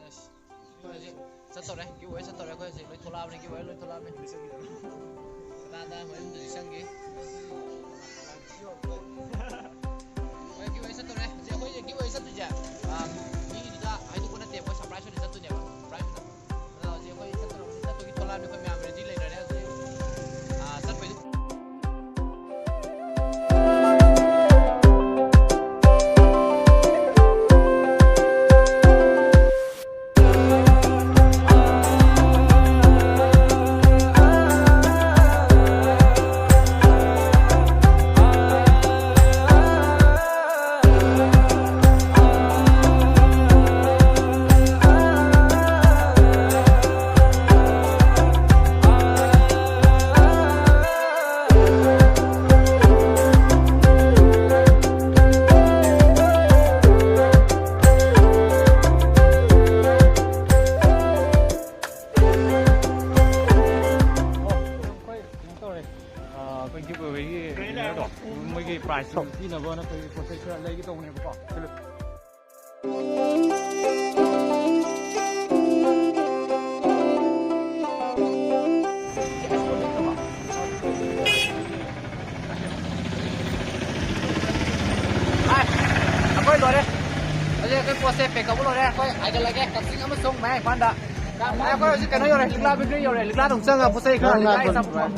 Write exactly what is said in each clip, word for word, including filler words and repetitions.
ꯑꯁ, ꯑꯩꯈꯣꯏ ꯍꯧꯖꯤꯛ ꯆꯠꯇꯧꯔꯦ, ꯒꯤꯐ ꯑꯦꯋꯦ ꯆꯠꯇꯧꯔꯦ꯫ ꯑꯩꯈꯣꯏ ꯍꯧꯖꯤꯛ ꯂꯣꯏ ꯊꯣꯛꯂꯛꯑꯕꯅꯤ, ꯒꯤꯐ ꯑꯦꯋꯦ ꯂꯣꯏ ꯊꯣꯛꯂꯛꯑꯕꯅꯤ꯫ ꯀꯅꯥꯗ ꯍꯣꯔꯦꯟ ꯍꯧꯖꯤꯛ ꯆꯪꯈꯤ꯫ ꯍꯣꯏ, ꯒꯤꯐ ꯑꯦꯋꯦ ꯆꯠꯇꯧꯔꯦ꯫ ꯍꯧꯖꯤꯛ ꯑꯩꯈꯣꯏ ꯒꯤꯐ ꯑꯦꯋꯦ ꯆꯠꯇꯣꯏꯁꯦ, ꯑꯥ, ꯃꯤꯒꯤꯗꯨꯗ ꯍꯥꯏꯗꯣꯛꯄ ꯅꯠꯇꯦ, ꯑꯩꯈꯣꯏ ꯁꯔꯄ꯭ꯔꯥꯏꯁ ꯑꯣꯏꯅ ꯆꯠꯇꯣꯏꯅꯦꯕ, ꯁꯔꯄ꯭ꯔꯥꯏꯁ ꯑꯣꯏꯅ꯫ ꯑꯗꯣ ꯍꯧꯖꯤꯛ ꯑꯩꯈꯣꯏ ꯆꯠꯇꯧꯔꯕꯅꯤ, ꯆꯠꯇꯧꯒꯤ ꯊꯣꯛꯂꯛꯑꯕꯅꯤ, ꯑꯩꯈꯣꯏ ꯃꯌꯥꯝ ꯔꯦꯗꯤ ꯂꯩꯅꯔꯦ ꯍꯧꯖꯤꯛ꯫ ꯑꯥ, ꯆꯠꯄꯩꯗꯨ꯫ ꯑꯩꯈꯣꯏ ꯀꯩꯅꯣ ꯇꯧꯔꯦ꯫ ꯑꯥ, ꯑꯩꯈꯣꯏ ꯒꯤꯐ ꯑꯦꯋꯦꯒꯤ ꯋꯤꯟꯅꯔꯗꯣ, ꯃꯣꯏꯒꯤ ꯄ꯭ꯔꯥꯏꯖ ꯄꯤꯅꯕꯅ ꯑꯩꯈꯣꯏ ꯄꯣꯠ ꯆꯩ ꯈꯔ ꯂꯩꯒꯦ ꯇꯧꯕꯅꯦꯕꯀꯣ꯫ ꯍꯥꯏ, ꯑꯩꯈꯣꯏ ꯂꯣꯏꯔꯦ꯫ ꯍꯧꯖꯤꯛ ꯑꯩꯈꯣꯏ ꯄꯣꯠꯁꯦ ꯄꯦꯛ ꯇꯧꯕ ꯂꯣꯏꯔꯦ꯫ ꯑꯩꯈꯣꯏ ꯍꯥꯏꯒꯠꯂꯒꯦ, ꯀꯛꯆꯤꯡ ꯑꯃꯁꯨꯡ ꯃꯌꯥꯡ ꯏꯝꯐꯥꯜꯗ꯫ ꯑꯩꯈꯣꯏ ꯍꯧꯖꯤꯛ ꯀꯩꯅꯣ ꯌꯧꯔꯦ, ꯂꯤꯛꯂꯥ ꯕꯦꯀꯔꯤ ꯌꯧꯔꯦ꯫ ꯂꯤꯛꯂꯥꯗ ꯑꯃꯨꯛ ꯆꯪꯉꯒ ꯄꯣꯠ ꯆꯩ ꯈꯔ ꯂꯤꯛꯂꯥ ꯂꯤꯛꯂꯥ ꯆꯪꯉꯒ꯫ ꯑꯆꯥꯄꯣꯠ꯫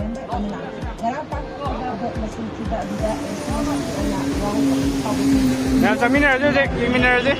ꯃꯌꯥꯝ ꯆꯥꯃꯤꯟꯅꯔꯁꯤ ꯍꯧꯖꯤꯛ, ꯌꯦꯡꯃꯤꯟꯅꯔꯁꯤ꯫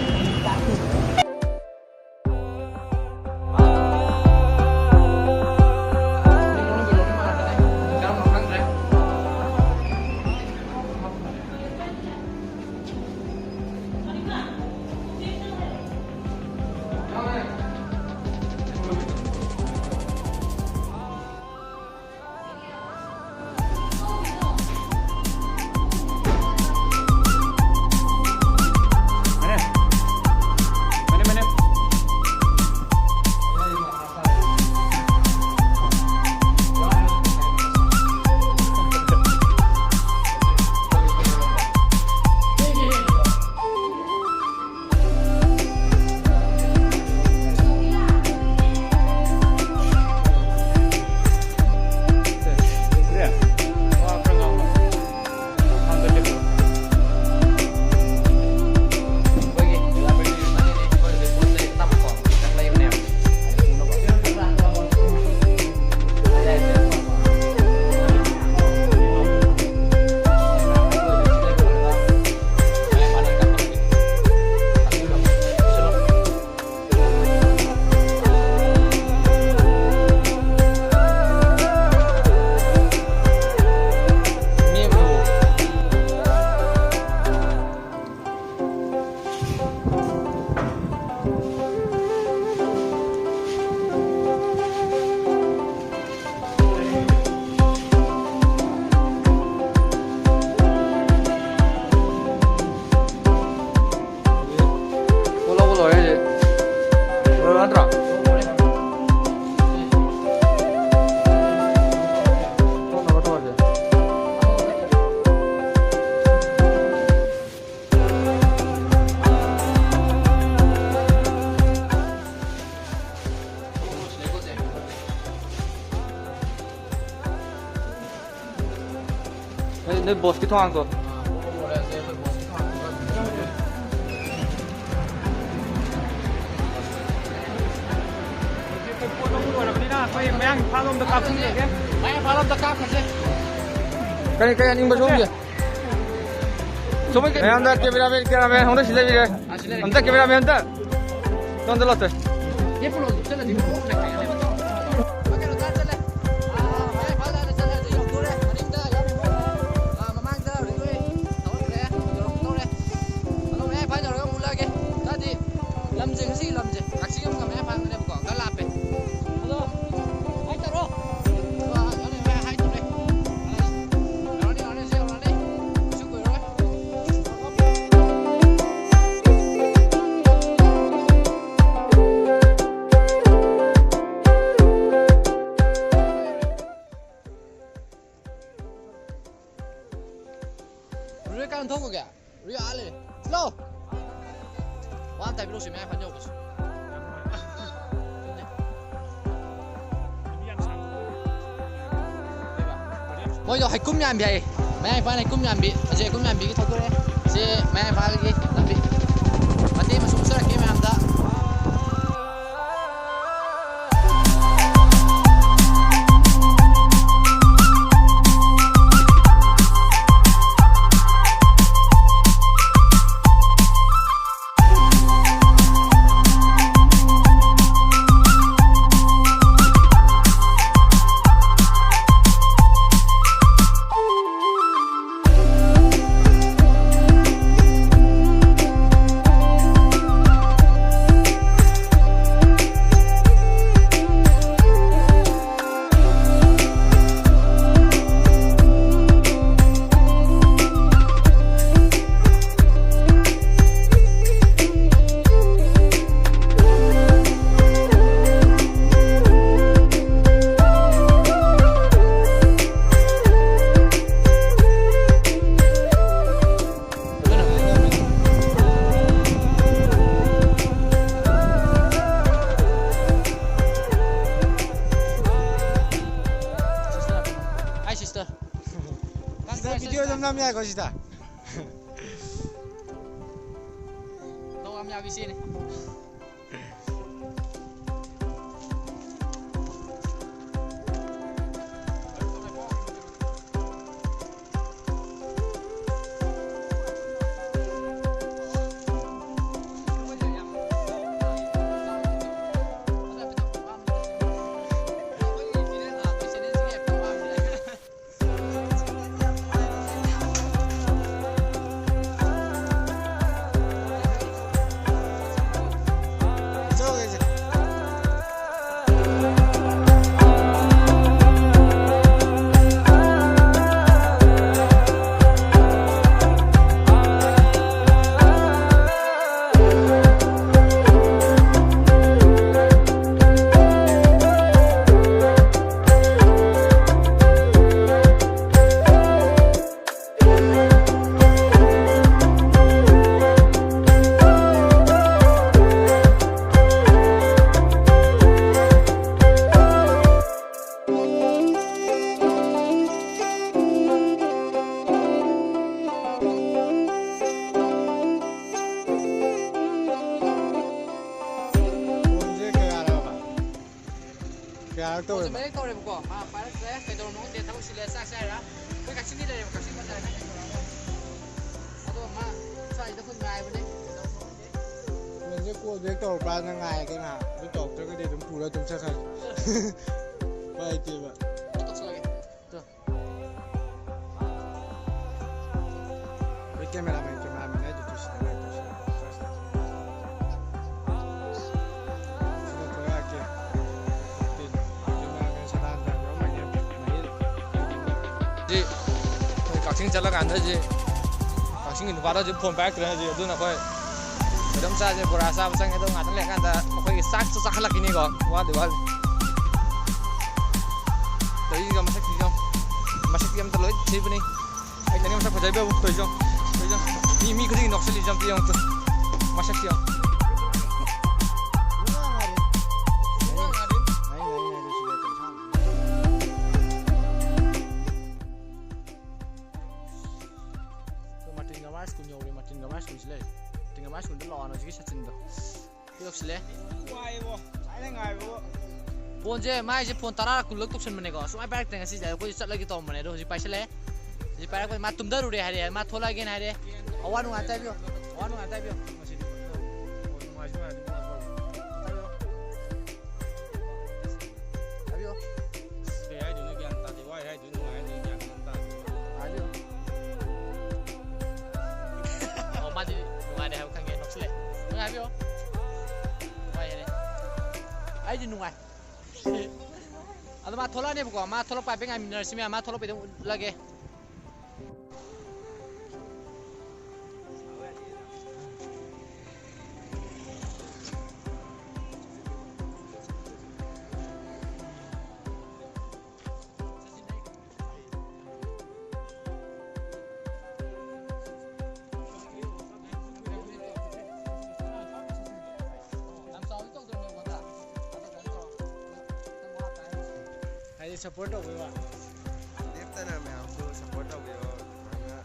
ꯅꯣꯏ ꯅꯣꯏ ꯕꯣꯁꯀꯤ ꯊꯣꯡꯒꯥꯡꯗꯣ꯫ ꯃꯌꯥꯡ ꯏꯝꯐꯥꯜ ꯂꯣꯝꯗ ꯀꯥꯞꯁꯤꯟꯈ꯭ꯔꯒꯦ꯫ ꯃꯌꯥꯡ ꯏꯝꯐꯥꯜ ꯂꯣꯝꯗ ꯀꯥꯞꯈ꯭ꯔꯁꯦ꯫ ꯀꯔꯤ ꯀꯔꯤ ꯌꯥꯅꯤꯡꯕ ꯁꯣꯝꯒꯤ? ꯁꯣꯝꯒꯤ ꯀꯔꯤ? ꯃꯌꯥꯝꯗ ꯀꯦꯃꯦꯔꯥꯃꯦꯟ, ꯀꯦꯃꯦꯔꯥꯃꯦꯟ ꯍꯧꯅ ꯁꯤ ꯂꯩꯕꯤꯔꯦ꯫ ꯑꯝꯇ ꯀꯦꯃꯦꯔꯥꯃꯦꯟ ꯑꯝꯇ꯫ ꯅꯪꯗ ꯂꯥꯛꯇꯦ꯫ ꯃꯃꯥꯡꯗ ꯍꯧꯖꯤꯛ ꯂꯣꯏ ꯇꯧꯔꯛꯈ꯭ꯔꯦ꯫ ꯌꯧꯔꯛꯇꯧꯔꯦ꯫ ꯑꯗꯣ ꯃꯌꯥꯏ ꯏꯝꯐꯥꯜ ꯌꯧꯔꯒ ꯑꯃꯨꯛ ꯎꯠꯂꯛꯑꯒꯦ꯫ ꯀꯥꯏꯗꯤ ꯂꯝꯁꯦ ꯉꯁꯤꯒꯤ ꯂꯝꯁꯦ ꯀꯛꯆꯤꯡ ꯑꯃꯒ ꯃꯌꯥꯏ ꯏꯝꯐꯥꯜ ꯑꯃꯒꯅꯦꯕꯀꯣ꯫ ꯈꯔ ꯂꯥꯞꯄꯦ꯫ ꯑꯗꯣ ꯍꯥꯏ ꯇꯧꯔꯣ꯫ ꯑꯗꯣ ꯌꯧꯔꯦ, ꯌꯧꯔꯦ, ꯍꯥꯏ ꯇꯧꯔꯦ꯫ ꯌꯧꯔꯅꯤ, ꯌꯧꯔꯅꯤ, ꯁꯤ ꯌꯧꯔꯅꯤ꯫ ꯀꯩꯁꯨ ꯀꯨꯏꯔꯔꯣꯏ꯫ ꯔꯨꯏ ꯀꯥꯏꯗ ꯊꯣꯛꯈ꯭ꯔꯒꯦ? ꯔꯨꯏ ꯑꯥ ꯂꯩꯔꯦ꯫ ꯂꯥꯎ꯫ ꯋꯥ ꯑꯝꯇ ꯍꯥꯏꯕꯤꯔꯛꯑꯣꯁꯦ, ꯃꯌꯥꯏ ꯏꯝꯐꯥꯜ ꯌꯧꯕꯁꯦ꯫ ꯃꯣꯏꯗꯣ ꯍꯩꯀꯨꯝ ꯌꯥꯟꯕꯤ ꯍꯥꯏꯌꯦ꯫ ꯃꯌꯥꯡ ꯏꯝꯐꯥꯜ ꯍꯩꯀꯨꯝ ꯌꯥꯟꯕꯤ꯫ ꯍꯧꯖꯤꯛ ꯍꯩꯀꯨꯝ ꯌꯥꯟꯕꯤꯒꯤ ꯊꯧꯗꯣꯔꯛꯑꯦ꯫ ꯁꯤ ꯃꯌꯥꯡ ꯏꯝꯐꯥꯜꯒꯤ ꯂꯝꯕꯤ꯫ ꯃꯇꯦꯛ ꯑꯃ ꯁꯨꯝ ꯎꯠꯆꯔꯛꯀꯦ ꯃꯌꯥꯝꯗ꯫ ꯑꯗꯨꯝ ꯅꯝ ꯌꯥꯏꯀꯣ ꯁꯤꯗ꯫ ꯇꯧ ꯌꯥꯝ ꯌꯥꯕꯤ ꯁꯤꯅꯤ꯫ ꯐꯣꯟꯁꯦ ꯀꯌꯥꯔꯕ? ꯀꯌꯥꯔꯛ ꯐꯣꯟꯁꯦ ꯇꯧꯋꯦꯕ? ꯃꯔꯤ ꯇꯧꯔꯦꯕꯀꯣ꯫ ꯃꯥ ꯄꯥꯏꯔꯛꯇ꯭ꯔꯦ꯫ ꯀꯩꯗꯧꯔꯝꯅꯣ ꯈꯪꯗꯦ꯫ ꯊꯕꯛ ꯆꯤꯜꯂꯦ꯫ ꯆꯥꯛ ꯆꯥꯏꯔꯥ? ꯑꯩꯈꯣꯏ ꯀꯛꯆꯤꯡꯗꯤ ꯂꯩꯔꯦꯕ꯫ ꯀꯛꯆꯤꯡ ꯕꯖꯥꯔ ꯈꯔ ꯆꯠꯈ꯭ꯔꯒ꯫ ꯑꯗꯣ ꯃꯥ ꯁ꯭ꯋꯥꯏꯗ ꯑꯩꯈꯣꯏ ꯉꯥꯏꯕꯅꯦ꯫ ꯀꯩꯗꯧꯔꯝꯅꯣ ꯈꯪꯗꯦ꯫ ꯐꯣꯟꯁꯦ call back ꯇꯧꯔꯛꯄ꯭ꯔꯥꯅ ꯉꯥꯏꯔꯒꯦ ꯉꯥꯏꯍꯥꯛ꯫ ꯑꯗꯨ ꯇꯧꯔꯛꯇ꯭ꯔꯒꯗꯤ ꯑꯗꯨꯝ ꯄꯨꯔ ꯑꯗꯨꯝ ꯆꯠꯈ꯭ꯔꯒꯦ꯫ ꯎꯄꯥꯏ ꯂꯩꯇꯦꯕ꯫ ꯇꯧꯁꯜꯂꯒꯦ꯫ ꯇꯨ꯫ ꯑꯩ cameraman, cameraman ꯍꯥꯏꯗꯨ ꯇꯨ ꯁꯤꯗ ꯂꯩ, ꯇꯨ ꯁꯤꯗ꯫ ꯁꯤꯗ ꯊꯣꯛꯂꯛꯑꯒꯦ꯫ Cameraman ꯁꯗꯥꯅꯟꯗ ꯌꯥꯎꯔꯝꯃꯅꯤ, ꯃꯍꯤꯜ꯫ ꯁꯤ ꯑꯩꯈꯣꯏ ꯀꯛꯆꯤꯡ ꯆꯠꯂꯀꯥꯟꯗ ꯁꯤ ꯀꯛꯆꯤꯡꯒꯤ ꯅꯨꯄꯥꯗꯣ ꯍꯧꯖꯤꯛ ꯐꯣꯟ ꯄꯥꯏꯔꯛꯇ꯭ꯔꯦ꯫ ꯍꯧꯖꯤꯛ ꯑꯗꯨꯅ ꯑꯩꯈꯣꯏ ꯀꯩꯅꯣꯝ ꯆꯥꯁꯦ, ꯕꯣꯔꯥ ꯆꯥꯕ ꯆꯪꯉꯦ꯫ ꯑꯗꯣ ꯉꯥꯛꯇꯪ ꯂꯩꯔꯀꯥꯟꯗ ꯑꯩꯈꯣꯏꯒꯤ ꯆꯥꯛꯁꯨ ꯆꯥꯈꯠꯂꯛꯈꯤꯅꯤꯀꯣ꯫ ꯋꯥꯠꯂꯤ, ꯋꯥꯠꯂꯤ꯫ ꯇꯧꯔꯤꯁꯤꯒ ꯃꯁꯛꯁꯤꯒ꯫ ꯃꯁꯛꯇꯤ ꯑꯝꯇ ꯂꯣꯏ ꯊꯤꯕꯅꯤ꯫ ꯑꯩ ꯇꯅꯤ ꯃꯁꯛ ꯐꯖꯩꯕ ꯑꯃꯨꯛ ꯇꯧꯔꯤꯁꯤ ꯌꯦꯡꯉꯨ꯫ ꯇꯧꯔꯤꯁꯤ ꯌꯦꯡꯉꯨ꯫ ꯃꯤ, ꯃꯤ ꯈꯨꯗꯤꯡꯒꯤ ꯅꯣꯛꯁꯜꯂꯤꯁꯤ ꯑꯝꯇ ꯌꯦꯡꯉꯨ ꯇꯨ꯫ ꯃꯁꯛꯁꯤ ꯌꯦꯡꯉꯨ꯫ ꯁꯤꯜꯂꯦ꯫ ꯋꯥꯏꯕꯣ, ꯊꯥꯏꯅ ꯉꯥꯏꯕꯕꯨ꯫ ꯐꯣꯟꯁꯦ, ꯃꯥꯏꯁꯦ ꯐꯣꯟ ꯇꯔꯥ ꯀꯨꯟꯂꯛ ꯇꯧꯁꯟꯕꯅꯦꯀꯣ, ꯁꯨꯡꯄꯥꯏ ꯄꯥꯏꯔꯛꯇ꯭ꯔꯦ꯫ ꯉꯁꯤꯁꯦ ꯑꯩꯈꯣꯏꯁꯨ ꯆꯠꯂꯒꯦ ꯇꯧꯔꯝꯕꯅꯦ, ꯑꯗꯣ ꯍꯧꯖꯤꯛ ꯄꯥꯏꯁꯜꯂꯛꯑꯦ꯫ ꯍꯧꯖꯤꯛ ꯄꯥꯏꯔꯛꯄ, ꯃꯥ ꯇꯨꯝꯊꯔꯨꯔꯦ ꯍꯥꯏꯔꯦ, ꯃꯥ ꯊꯣꯛꯂꯛꯑꯒꯦꯅ ꯍꯥꯏꯔꯦ꯫ ꯑꯋꯥ ꯅꯨꯡꯉꯥꯏ ꯑꯝꯇ ꯍꯥꯏꯕꯤꯌꯨ, ꯑꯋꯥ ꯅꯨꯡꯉꯥꯏ ꯑꯝꯇ ꯍꯥꯏꯕꯤꯌꯨ꯫ ꯉꯁꯤꯗꯤ ꯅꯨꯡꯉꯥꯏꯁꯨ ꯅꯨꯡꯉꯥꯏꯇꯦ, ꯅꯨꯡꯉꯥꯏꯕ ꯍꯥꯏꯕꯤꯌꯨ꯫ ꯀꯩ ꯍꯥꯏꯗꯣꯏꯅꯣ ꯒ꯭ꯌꯥꯟ ꯇꯥꯗꯦ, ꯋꯥꯏ ꯍꯥꯏꯗꯣꯏꯅꯣ, ꯅꯨꯡꯉꯥꯏ ꯍꯥꯏꯗꯣꯏꯅꯣ ꯒ꯭ꯌꯥꯟ ꯇꯥꯗꯦ꯫ ꯍꯥꯏꯕꯤꯌꯨ꯫ ꯑꯣ, ꯃꯥꯗꯤ ꯅꯨꯡꯉꯥꯏꯔꯦ ꯍꯥꯏꯕ ꯈꯪꯉꯦ, ꯅꯣꯛꯁꯤꯜꯂꯦ꯫ ꯅꯪ ꯍꯥꯏꯕꯤꯌꯨ꯫ ꯅꯨꯡꯉꯥꯏ ꯍꯥꯏꯔꯦ꯫ ꯑꯩꯗꯤ ꯅꯨꯡꯉꯥꯏ꯫ ꯑꯗꯣ ꯃꯥ ꯊꯣꯛꯂꯛꯑꯅꯦꯕꯀꯣ, ꯃꯥ ꯊꯣꯛꯂꯛꯄ ꯍꯥꯏꯐꯦꯠ ꯉꯥꯏꯃꯤꯟꯅꯔꯁꯤ ꯃꯌꯥꯝ, ꯃꯥ ꯊꯣꯛꯂꯛꯄꯩꯗ ꯑꯃꯨꯛ ꯎꯠꯂꯒꯦ꯫ ꯍꯥꯏꯗꯤ ꯁꯞꯄꯣꯔꯠ ꯇꯧꯕꯩ ꯋꯥ꯫ ꯂꯦꯞꯇꯅ ꯃꯌꯥꯝꯁꯨ ꯁꯞꯄꯣꯔꯠ ꯇꯧꯕꯤꯌꯣ꯫ ꯁꯨꯃꯥꯏꯅ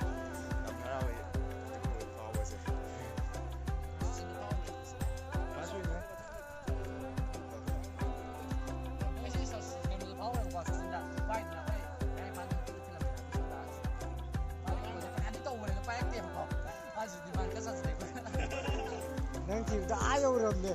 ꯌꯥꯝ ꯍꯔꯥꯎꯋꯦ꯫ ꯐꯥꯎꯕꯁꯦ꯫ First winner. ꯅꯪ ꯊꯤꯕꯗ ꯑꯥ ꯌꯧꯔꯝꯅꯦ꯫